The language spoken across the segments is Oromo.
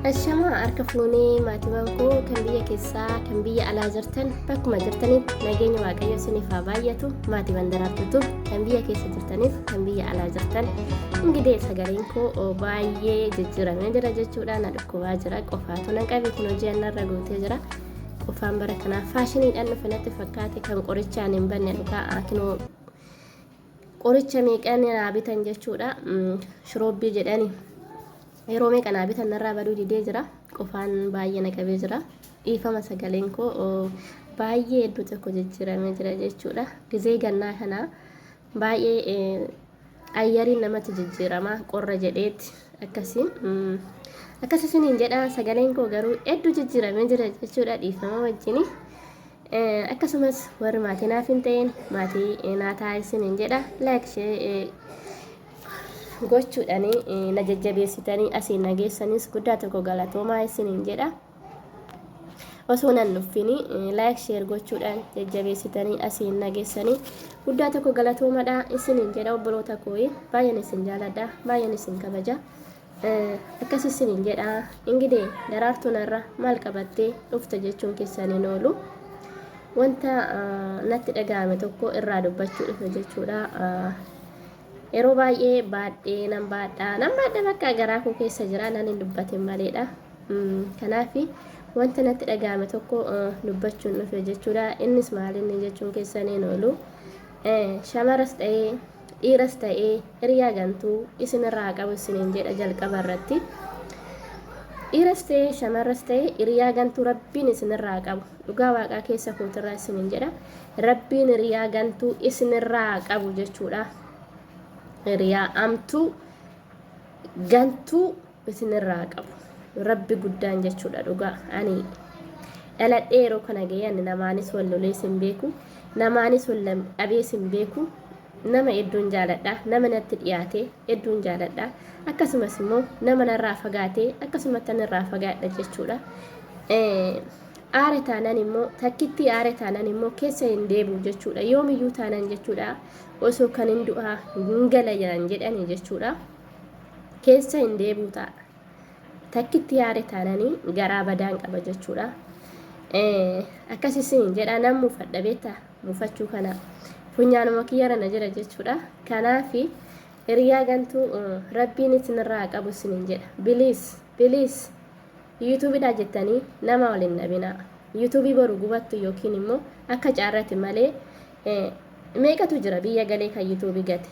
Ashamaa harka fuunee maatiiwwan koo kan biyya keessaa kan biyya alaa jirtan bakkuma jirtanitti nageenya waaqayyo isiniif haa baay'atu. Maatiiwwan daraartutu kan biyya keessa jirtaniif kan biyya alaa jirtan ingidee sagaleen koo baay'ee jijjiiramee jira jechuudha. Na dhukkubaa jira, qofaatu na qabe, kun hojii annarra guutee jira. Qofaan bara kanaa faashiniidhaan dhufe natti fakkaate, kan qorichaan hin banne dhugaa. Kinoo qoricha meeqaan naa bitan jechuudha, shiroobii jedhani yeroo meeqa naa bitan, narraa baduu didee jira. Qofaan baay'ee na qabee jira. Dhiifama, sagaleen koo baay'ee hedduu tokko jijjiiramee jira jechuudha. Gizee gannaa kana baay'ee ayyariin namatti jijjiirama, qorra jedheetti akkasii akkas isiniin jedha. Sagaleen koo garuu hedduu jijjiiramee jira jechuudha, dhiifama wajjini. Akkasumas warri maatii naaf hin ta'in maatii naa ta'a isiniin jedha. Like share gochuudhaan na jajjabeessitanii asiin na geessanis guddaa tokko galatoomaa isiniin jedha. Osoo nan nuffini like share gochuudhaan jajjabeessitanii asiin na geessanii guddaa tokko galatoomadha isiniin jedha. Obboloota koo, baay'een isin jaaladha, baay'een isin kabaja. Akkas isiniin jedha. Ingidee daraartuun har'a maal qabattee dhufte jechuun keessan hin oolu. Wanta natti dhaga'ame tokko irraa dubbachuu dhufe jechuudha. Yeroo baay'ee baadhee nan baadhaa nan baadha, bakka garaa koo keessa jira, nan hin dubbatin maleedha. Kanaaf wanta natti dhaga'ame tokko dubbachuun dhufe jechuudha. Innis maalinni jechuun keessan hin oolu. Shamaras ta'ee dhiiras ta'ee hiriyaa gantuu isinirraa haa qabu isiniin jedha jalqaba irratti. Dhiiras ta'ee shamarras ta'ee hiriyaa gantuu rabbiin isinirraa haa qabu. Dhugaa waaqaa keessa kootirraa isiniin jedha. Rabbiin hiriyaa gantuu isinirraa haa qabu jechuudha. Hiriyaa amtuu gantuu isinirraa haa qabu. Rabbi guddaan jechuudha dhugaa. Ani dhaladhee yeroo kana ga'ee ani namaanis wal lolees hin beeku. Namaanis wal dhabees hin beeku. Nama hedduun jaaladha. Nama natti dhiyaate hedduun jaaladha. Akkasumas immoo nama narraa fagaate akkasumatti ani irraa fagaadha jechuudha. Aare taanan immoo, takkittii aare taanan immoo keessa hin deebi'u jechuudha. Yoomiyyuu taanan jechuudha. Osoo kan hin du'aa hin gala jedhani jechuudha. Keessa hin deebi'u ta'a. Takkitti aare taananii garaa badaan qaba jechuudha. Akkas isin jedha, nan muufadha beektaa, muufachuu kana funyaanuma kiyyarra na jira jechuudha. Kanaaf hiriyaa gantuu rabbiin isinirraa qabu isinin jedha. Please, please, yuutuubiidhaa jettanii nama waliin dhabinaa. Yuutuubii boru gubattu yookiin immoo akka caarrati malee meeqatu jira biyya galee kan yuutuubii gate.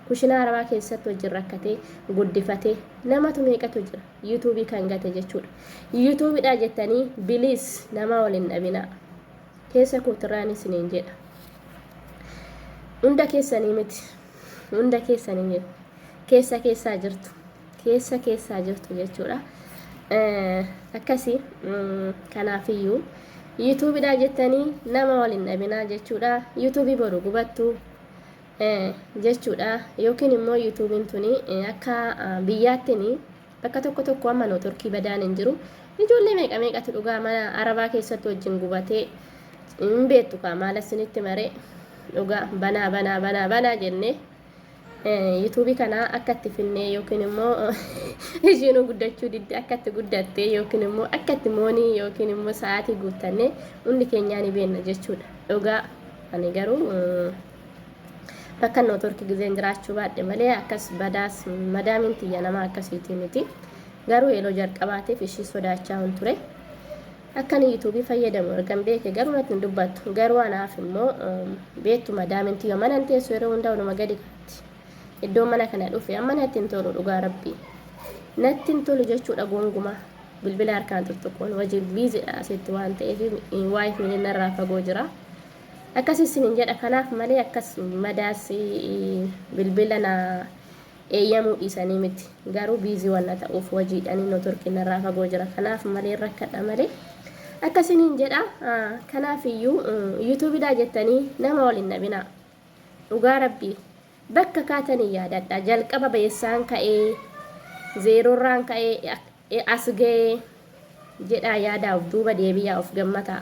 Kushinaa arabaa keessatti wajjin rakkatee guddifatee namatu meeqatu jira yuutuubii kan gate jechuudha. Yuutuubiidhaa jettanii please nama waliin dhabinaa. Keessa kootirraan isiniin jedha. Hunda keessanii miti. Hunda keessanii miti. Keessa keessaa jirtu. Keessa keessaa jirtu jechuudha. Akkasii kanaafiyyuu yuutuubiidhaa jettanii nama waliin dhabinaa jechuudha. Yuutuubii boru gubattu jechuudha. Yookiin immoo yuutuubiin tuni akka biyyaattiin bakka tokko tokko amma no turkii badaan hin jiru. Ijoollee meeqa meeqatu dhugaa mana arabaa keessatti wajjin gubatee hin beektu kaa, maal asinitti maree. Dhugaa banaa banaa banaa banaa jennee yuutuubii kana akka itti finnee yookiin immoo ishiin guddachuu didde akka itti guddatte yookiin immoo akka itti moonii yookiin immoo sa'aatii guuttannee hundi keenyaa ni beekna jechuudha. Dhugaa ani garuu bakka nootorki gizeen jiraachuu baadhe malee akkas badaas madaamiin tiyya nama akkasiitii miti. Garuu yeroo jalqabaatiif ishii sodaachaa hin ture. Akkan yuutuubii fayyadamu ergan beeke garuu natti hin dubbattu. Garuu anaaf immoo beektu, madaamiin tiyya mana hin teessu, yeroo hundaa oluma gadi kaatti. Iddoo mana kana dhufe amma natti hin tolu, dhugaa rabbii. Natti hin tolu jechuudha gongumaa. Bilbila harkaan tuttuquun wajjin biizidha asitti waan ta'eef waayifii narraa fagoo jira. Akkas isiniin jedha, kanaaf malee akkas madaas bilbila na eeyyamuu dhiisanii miti. Garuu busy wanna ta'uuf hojiidhaan notorkiin narraa fagoo jira. Kanaaf malee rakkadha malee. Akkasiniin jedha. Kanaaf iyyuu yuutuubiidhaa jettanii nama waliin dhabinaa. Dhugaa rabbii bakka kaatanii yaadadha. Jalqaba beessaan ka'ee zeeroorraan ka'ee as ga'ee jedhaa yaadaa, of duuba deebi'aa, of gammataa.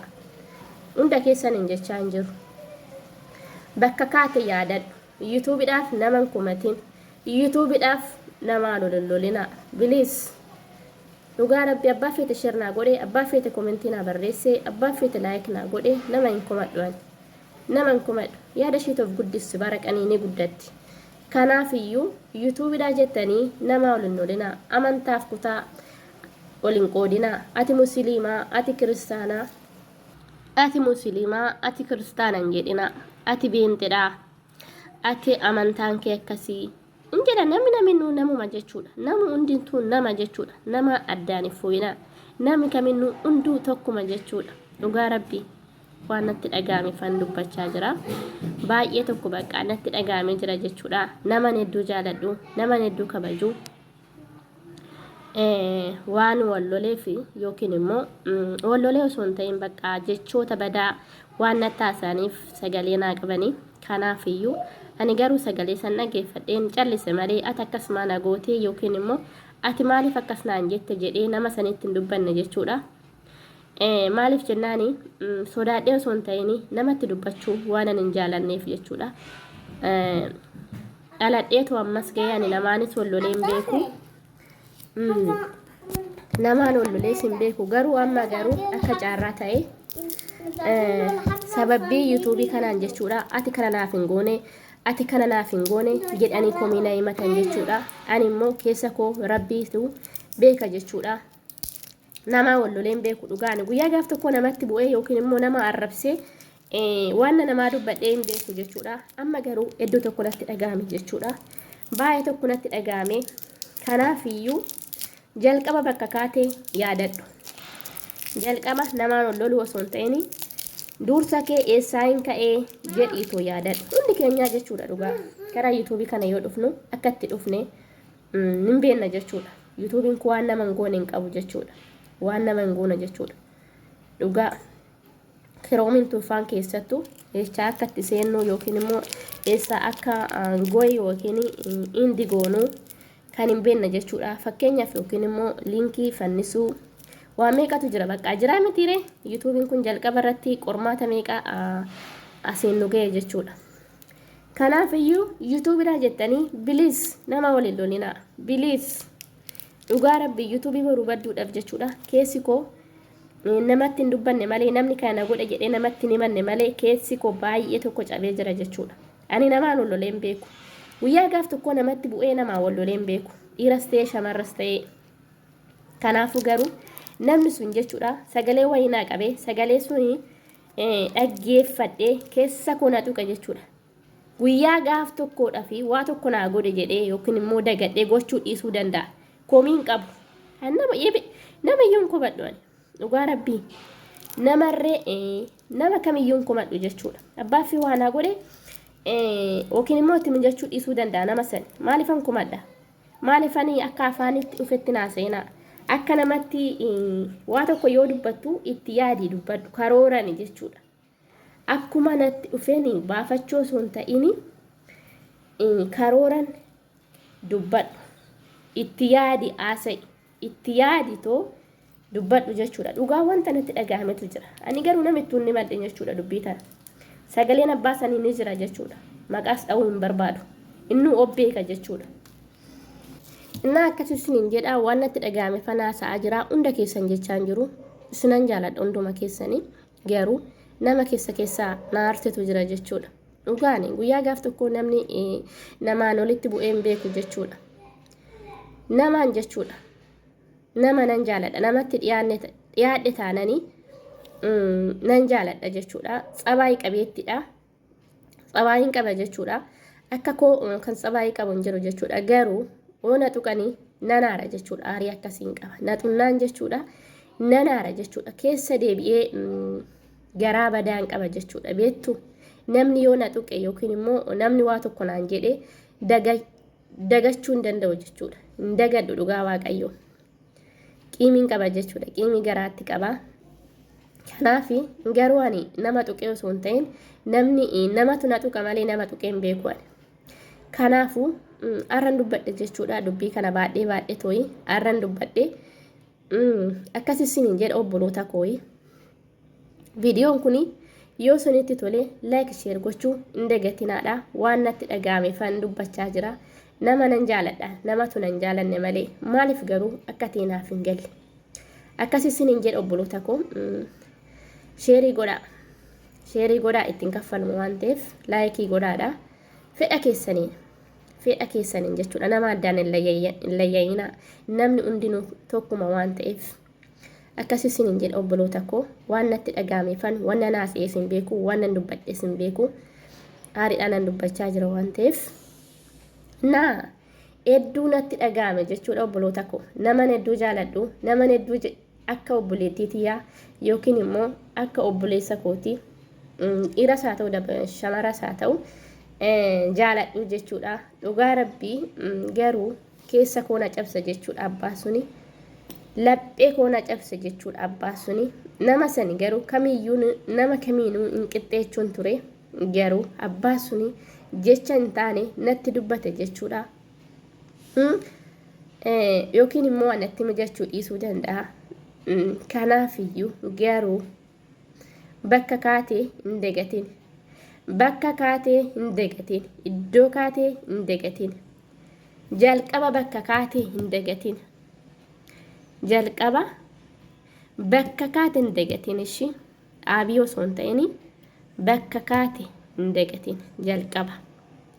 Hunda keessan hin jechaa hin jiru. Bakka kaate yaadadhu. Yuutuubiidhaaf nama hin kumatin. Yuutuubiidhaaf namaa lololinaa. Please. Dhugaa rabbi abbaa feete share naa godhe, abbaa feete komentii naa barreesse, abbaa feete like naa godhe nama hin komadhu ani. Nama hin komadhu. Yaada isheetu of guddisti bara qanii ni guddatti. Kanaaf iyyuu yuutuubidhaa jettanii namaa ol hin lolinaa. Amantaaf kutaa ol hin qoodinaa. Ati musiliimaa, ati kiristaanaa. Ati musiliimaa, ati kiristaana hin jedhinaa. Ati beenxedhaa. Ati amantaan kee akkasii. In jedha namni naminuu namuma jechuudha. Namu hundintuu nama jechuudha. Nama addaan hin fuuyinaa. Namni kaminuu hunduu tokkuma jechuudha. Dhugaa rabbii waan natti dhaga'ame fan dubbachaa jira. Baay'ee tokko baqqaa natti dhaga'amee jira jechuudha. Naman hedduu jaaladhu, naman hedduu kabaju. Waan wal loleef yookiin immoo wal lolee osoo hin ta'in bakka jechoota badaa waan natti haasa'aniif sagalee naa qabanii kanaaf iyyuu ani garuu sagalee san dhageeffadheen callise malee ati akkasumaa na gootee yookiin immoo ati maaliif akkas naan jette jedhee nama sanitti hin dubbanne jechuudha. Maaliif jennaani sodaadhee osoo hin ta'in namatti dubbachuu waan ani hin jaalanneef jechuudha. Dhaladheetu ammas ga'ee ani namaanis wal lolee hin beeku. Namaan wal lolees hin beeku garuu amma garuu akka caarraa ta'e sababbii yuutuubii kanaan jechuudha ati kana naaf hin goone ati kana naaf hin goone jedhanii komii na himatan jechuudha. Ani immoo keessa koo rabbiitu beeka jechuudha. Namaa wal lolee hin beeku dhugaani. Guyyaa gaaf tokko namatti bu'ee yookiin immoo nama arrabsee waan namaa dubbadhee hin beeku jechuudha. Amma garuu iddoo tokko natti dhaga'ame jechuudha. Baay'ee tokko natti dhaga'ame. Kanaaf iyyuu jalqaba bakka kaatee yaadadhu. Jalqaba namaan wal loluu osoo hin ta'in dursa kee eessaa hin ka'ee jedhiitoo yaadadhu. Hundi keenyaa jechuudha dhugaa. Karaa yuutuubii kana yoo dhufnu akka itti dhufne hin beekna jechuudha. Yuutuubiin kun waan nama hin goone hin qabu jechuudha. Waan nama hin goone jechuudha. Dhugaa kiroomiin tuffaan keessattuu eessaa akka itti seennu yookiin immoo eessaa akka goyi yookiin indi goonu kan hin beekne jechuudha. Fakkeenyaaf yookiin immoo liinkii fannisuu waa meeqatu jira bakka jiraa mitiire yuutuubiin kun jalqaba irratti qormaata meeqa asiin nu ga'e jechuudha. Kanaaf iyyuu yuutuubiidhaa jettanii biliis nama waliin lolinaa. Biliis dhugaa rabbi yuutuubii boruu badduudhaaf jechuudha. Keessi koo namatti hin dubbanne malee namni kana na godhe jedhee namatti hin himanne malee keessi koo baay'ee tokko cabee jira jechuudha. Ani namaan wal lolee hin beeku. Guyyaa gaaf tokkoo namatti bu'ee namaa wal lolee hin beeku. Dhiiras ta'ee shamarras ta'ee. Kanaafuu garuu namni sun jechuudha sagalee wayii naa qabee sagalee suni dhaggeeffadhee keessa koo na tuqe jechuudha. Guyyaa gaaf tokkoodha fi waa tokko naa godhe jedhee yookiin immoo dagadhee gochuu dhiisuu danda'a. Komii hin qabu. Nama nama iyyuu hin komadhu ani. Dhugaa rabbii. Namarree nama kamiyyuu hin komadhu jechuudha. Abbaa fi waa naa godhe yookiin immoo itti mijachuu dhiisuu danda'a nama sani. Maaliifan komadha? Maaliifan akka afaanitti dhufetti naa seenaa? Akka namatti waa tokko yoo dubbattu itti yaadii dubbadhu karoorani jechuudha. Akkuma natti dhufeen baafachuu osoo hin ta'in karooran dubbadhu. Itti yaadi haasa'i. Itti yaadi too dubbadhu jechuudha. Dhugaa wanta natti dhaga'ametu jira. Ani garuu namittuu hin himadhe jechuudha dubbii tana. Sagaleen abbaa sanii ni jira jechuudha. Maqaas dha'uu hin barbaadu. Innuu of beeka jechuudha. Innaa akkasii isiniin jedha waan natti dhaga'ame fanaa sa'aa jira hunda keessan jechaan jiru. Isinan jaaladha hunduma keessanii. Garuu nama keessa keessaa na aarsetu jira jechuudha. Dhugaani guyyaa gaaf tokkoo namni namaan olitti bu'ee hin beeku jechuudha. Namaan jechuudha. Nama nan jaaladha. Namatti dhiyaadhe taananii nan jaaladha jechuudha. Tsabaayii qabeettidha. Tsabaayiin qaba jechuudha. Akka koo kan tsabaayii qabu hin jiru jechuudha. Garuu yoo na tuqanii nan aara jechuudha. Aarii akkasiin qaba. Na xunnaan jechuudha. Nan aara jechuudha. Keessa deebi'ee garaa badaan qaba jechuudha. Beektu namni yoo na tuqe yookiin immoo namni waa tokko naan jedhe dagachuu hin danda'u jechuudha. Hin dagadhu dhugaa waaqayyoo. Qiimiin qaba jechuudha. Qiimii garaatti qaba. Kanaaf garuu ani nama tuqee osoo hin ta'in namni namatu na tuqa malee nama tuqee hin beeku ani. Kanaafuu arran dubbadhe jechuudha. Dubbii kana baadhee baadhee tooyi arran dubbadhe akkas isiniin jedha obboloota kooyi. Viidiyoon kun yoo isinitti tole like share gochuu hin dagatinaadha. Waan natti dhaga'ame fan dubbachaa jira. Nama nan jaaladha. Namatu nan jaalanne malee. Maaliif garuu akka ta'e naaf hin galle. Akkas isiniin jedha obboloota koo sheerii godhaa. Sheerii godhaa ittiin kaffalamu waan ta'eef laayikii godhaadha. Fedha keessaniin fedha keessaniin jechuudha. Nama addaan hin layyayinaa. Namni hundinuu tokkuma waan ta'eef. Akkas isiniin jedha obboloota koo waan natti dhaga'ameefan waan nan haasa'ees hin beeku waan nan dubbadhees hin beeku aariidhaan nan dubbachaa jira waan ta'eef. Naa hedduu natti dhaga'ame jechuudha obboloota koo. Naman hedduu jaaladhu, naman hedduu akka obboleettii tiyyaa yookiin immoo akka obboleessa kootii dhiiras haa ta'u shamaras haa ta'u jaaladhu jechuudha. Dhugaa rabbii garuu keessa koo na cabsa jechuudha abbaa suni. Laphee koo na cabse jechuudha abbaa suni. Nama sani garuu kamiyyuu nama kamiinuu hin qixxeechuun ture. Garuu abbaa suni jecha hin taane natti dubbate jechuudha. Yookiin immoo natti mijachuu dhiisuu danda'a. Kanaafiyyuu garuu bakka kaatee hin dagatin. Bakka kaatee hin dagatin. Iddoo kaatee hin dagatin. Jalqaba bakka kaatee hin dagatin. Jalqaba bakka kaate hin dagatin ishii. Dhaabii osoo hin ta'in bakka kaate hin dagatin jalqaba.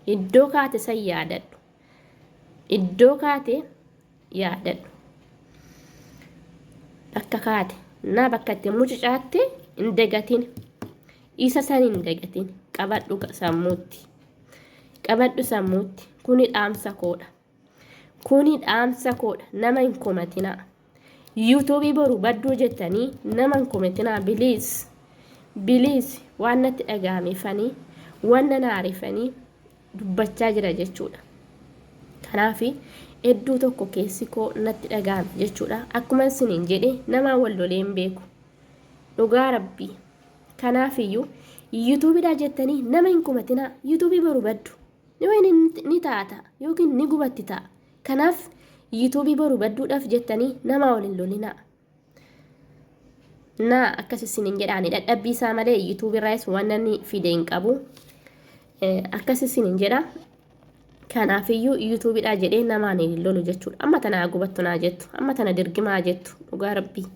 Iddoo kaate san yaadadhu. Iddoo kaate yaadadhu. Bakka kaate naa bakka itti mucucaatte hin dagatin. Isa san hin dagatin. Qabadhu sammuutti. Qabadhu sammuutti. Kuni dhaamsa koodha. Kuni dhaamsa koodha. Nama hin komatinaa. Yuutuubii boru badduu jettanii nama hin komatinaa biliis. Biliis waan natti dhaga'ameefanii waan na aarefanii dubbachaa jira jechuudha. Kanaaf hedduu tokko keessi koo natti dhaga'ame jechuudha. Akkuma isiniin jedhe namaa wal lolee hin beeku. Dhugaa rabbii. Kanaafiyyuu yuutuubiidhaa jettanii nama hin komatinaa. Yuutuubii boru baddu. Ni ta'a ta'a yookiin ni gubatti ta'a. Kanaaf yuutuubii boru badduudhaaf jettanii namaa wal hin lolinaa. Naa akkas isiniin jedhaani dadhabbii isaa malee yuutuubii irraayis waan namni fide hin qabu. Akkas isiniin jedha. Kanaafiyyuu yuutuubiidhaa jedhee namaan hin lolu jechuudha. Amma tana gubattu naa jettu. Amma tana dirgimaa jettu. Dhugaa rabbii.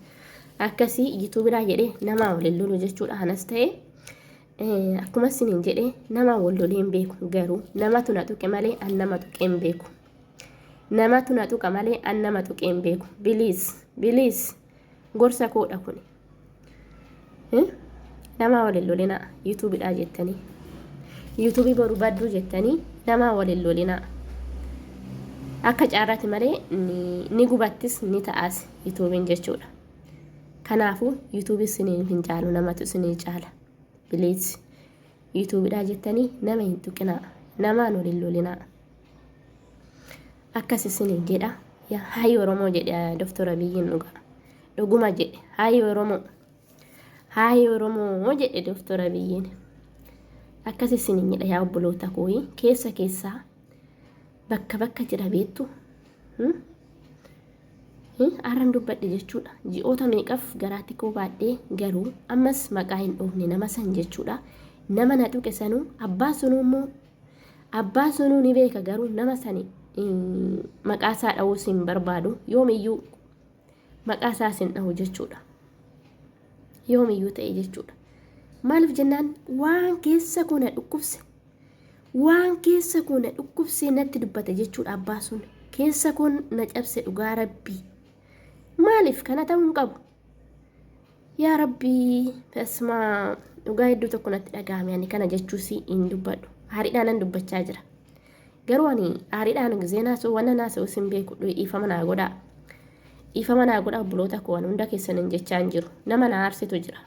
Akkasii yuutuubiidhaa jedhee namaa wal hin lolu jechuudha. Anas ta'e akkuma isiniin jedhe namaa wal lolee hin beeku garuu namatu na tuqe malee an nama tuqee hin beeku. Namatu na tuqa malee an nama tuqee hin beeku. Biliis biliis gorsa koodha kuni. Namaa wal hin lolinaa yuutuubidhaa jettanii. Yuutuubii boru badduu jettanii namaa wal hin lolinaa. Akka caarraati malee ni gubattis ni ta'as yuutuubiin jechuudha. Kanaafuu yuutuubii isiniin hin caalu namatu isinii caala. Please yuutuubidhaa jettanii nama hin tuqinaa. Namaan wal hin lolinaa. Akkas isiniin jedha. Yaa hayi Oromoo jedhe Doktor Abiyyiin dhugaa. Dhuguma jedhe hayi Oromoo. Hayi Oromoo jedhe Doktor Abiyyiin. Akkas isiniin jedha yaa obboloota kooyi keessa keessaa bakka bakka jira beektu. Har'an dubbadhe jechuudha. Ji'oota meeqaf garaatti koo baadhee garuu ammas maqaa hin dhoofne nama san jechuudha. Nama na tuqe sanuu abbaa sunuu immoo abbaa sunuu ni beeka garuu nama sani maqaa isaa dha'uus hin barbaadu yoomiyyuu maqaa isaas hin dhahu jechuudha. Yoomiyyuu ta'e jechuudha. Maaliif jennaan waan keessa koo na dhukkubse Waan keessa koo na dhukkubsee natti dubbate jechuudha abbaa sun. Keessa koo na cabse dhugaa rabbii. Maaliif kana ta'uu hin qabu? Yaa rabbii tasmaa dhugaa hedduu tokko natti dhaga'ame ani kana jechuus hin dubbadhu. Aariidhaan nan dubbachaa jira. Garuu ani aariidhaan gizee naasuu wanna naasa'us hin beeku dhiifama naa godhaa. Dhiifama naa godhaa obboloota koo ani hunda keessan hin jechaa hin jiru. Nama na aarsitu jira.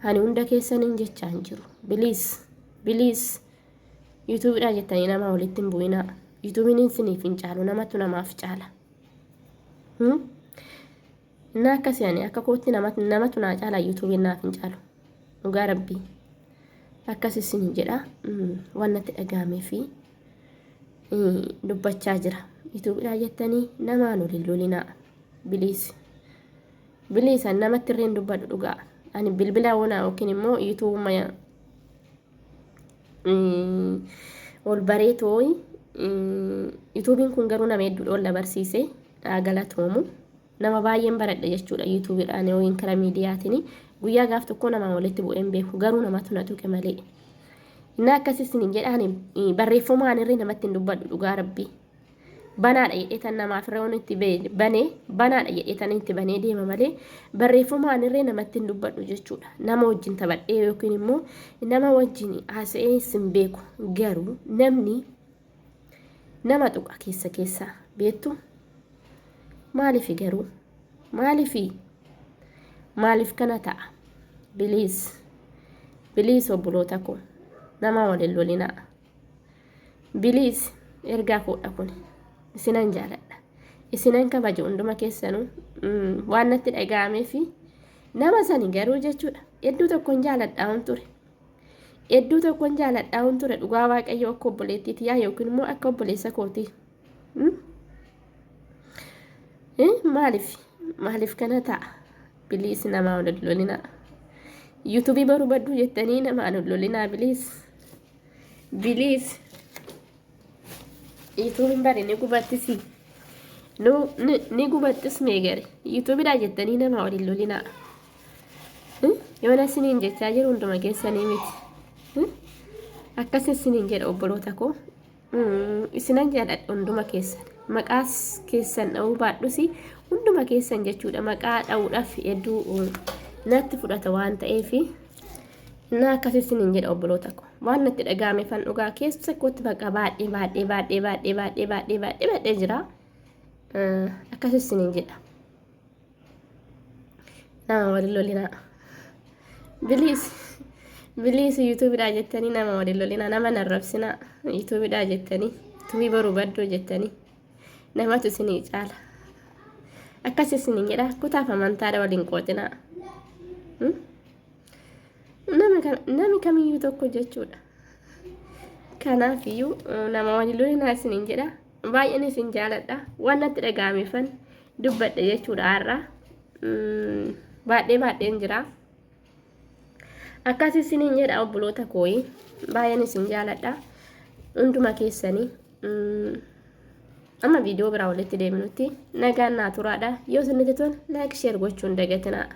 Ani hunda keessaniin jechaa hin jiru. Biliis, biliis. Yuutuubiidhaa jettanii nama walitti hin bu'inaa. Yuutuubiin isiniif hin caalu, namatu namaaf caala. Innaa akkasii ani akka kootti namatu naa caala yuutuubiin naaf hin caalu. Dhugaa rabbii. Akkas isin jedha waan natti dhaga'amee fi dubbachaa jira. Yuutuubiidhaa jettanii namaan waliin lolinaa. Biliis. Please ani namatti irree hin dubbadhu dhugaa. Ani bilbila wona yookiin immoo yuutuubuma ol baree tooyi. Yuutuubiin kun garuu nama hedduudha ol na barsiise. Haa galatoomu. Nama baay'een baradhe jechuudha yuutuubiidhaan yookiin karaa miidiyaatiin. Guyyaa gaaf tokko namaan walitti bu'een beeku, garuu namatu na tuqe malee. Innaa akkas isiniin jedhaan, barreeffamaan irree namatti hin dubbadhu, dhugaa rabbii. Banaadha jedhee tan namaaf irra itti banee, banaadha jedhee tan itti banee deema malee barreeffamaan irree namatti hin dubbadhu jechuudha. Nama wajjin taphadhee yookiin immoo nama wajjin haasa'ee hin beeku, garuu namni nama tuqa keessa keessaa beektu. Maaliif garuu, maaliif maaliif kana ta'a? Please, please, obboloota koo, nama waliin lolinaa, please. Ergaa koodha kun. Isinan jaaladha, isinan kabaja hunduma keessanuu. Waan natti dhaga'amee fi nama sani garuu jechuudha, hedduu tokkon jaaladhaa ture, hedduu tokkon jaaladhaa ture, dhugaa Waaqayyo, akka obboleettiiti yaa yookiin immoo akka obboleessa kooti. Maaliif, maaliif kana ta'a? Please, namaa waliin lolinaa. Yuutuubii baruu badduu jettanii namaan lolinaa, please, please. Yuutuubiin bari ni gubattisi, ni gubattis meegare. Yuutuubiidhaa jettanii nama waliin lolinaa. Yoona isiniin jechaa jiru hunduma keessanii miti. Akkas isiniin jedha, obboloota koo. Isinan jaaladha hunduma keessan. Maqaas keessan dha'uu baadhus hunduma keessan jechuudha. Maqaa dha'uudhaaf hedduu natti fudhata waan ta'eef, innaa akkas isiniin jedha, obboloota koo. Waan natti dhaga'ame fan dhugaa keessa kootti baqa baadhee baadhee baadhee baadhee baadhee baadhee baadhee baadhee jira. Akkas isiniin jedha. Nama waliin lolinaa. Please, please, yuutuubiidhaa jettanii nama waliin lolinaa, nama narrabsinaa yuutuubiidhaa jettanii, yuutuubii baruu baddoo jettanii, namatu isinii caala. Akkas isiniin jedha, kutaaf amantaadha waliin qooxinaa. Nami kamiyyuu tokko jechuudha. Kanaafiyyuu nama waliin lolinaa isiniin jedha. Baay'een isin jaaladha. Waan natti dhaga'ameefan dubbadhe jechuudha har'a. Baadhee baadheen jira. Akkas isiniin jedha, obboloota kooyi. Baay'een isin jaaladha. Hunduma keessanii. Amma viidiyoo biraa walitti deebinutti nagaan naa turaadha. Yoo isinitti tole, like, share gochuun dagatinaa.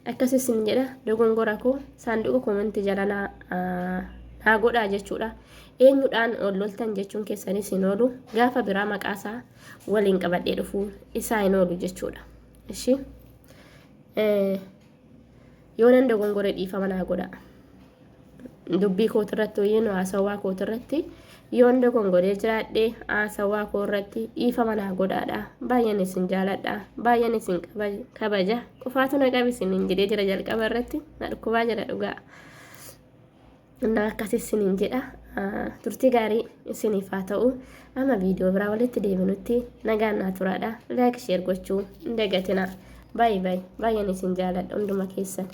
Akkas isin jedha, dogongora koo saanduqa koomentii jala naa godhaa jechuudha. Eenyudhaan ol loltan jechuun keessanis hin oolu. Gaafa biraa maqaasaa waliin qabadhee dhufuu isaa hin oolu jechuudha. Ishi yoo nan dogongore dhiifama naa godha. Dubbii kootirratti yookiin haasawaa kootirratti yoon dogongoree jiraadhe, haasawaa koo irratti dhiifama naa godhaadha. Baay'een isin jaaladha. Baay'een isin kabaja. Qofaatu na qabi isiniin jedhee jira jalqaba irratti. Na dhukkubaa jira dhugaa. Na akkas isiniin jedha. Turtii gaarii isiniif haa ta'u. Amma viidiyoo biraa walitti deebinutti nagaan naa turaadha. Like, share gochuu hin dagatinaa. Baay'ee baay'ee baay'een isin jaaladha hunduma keessan.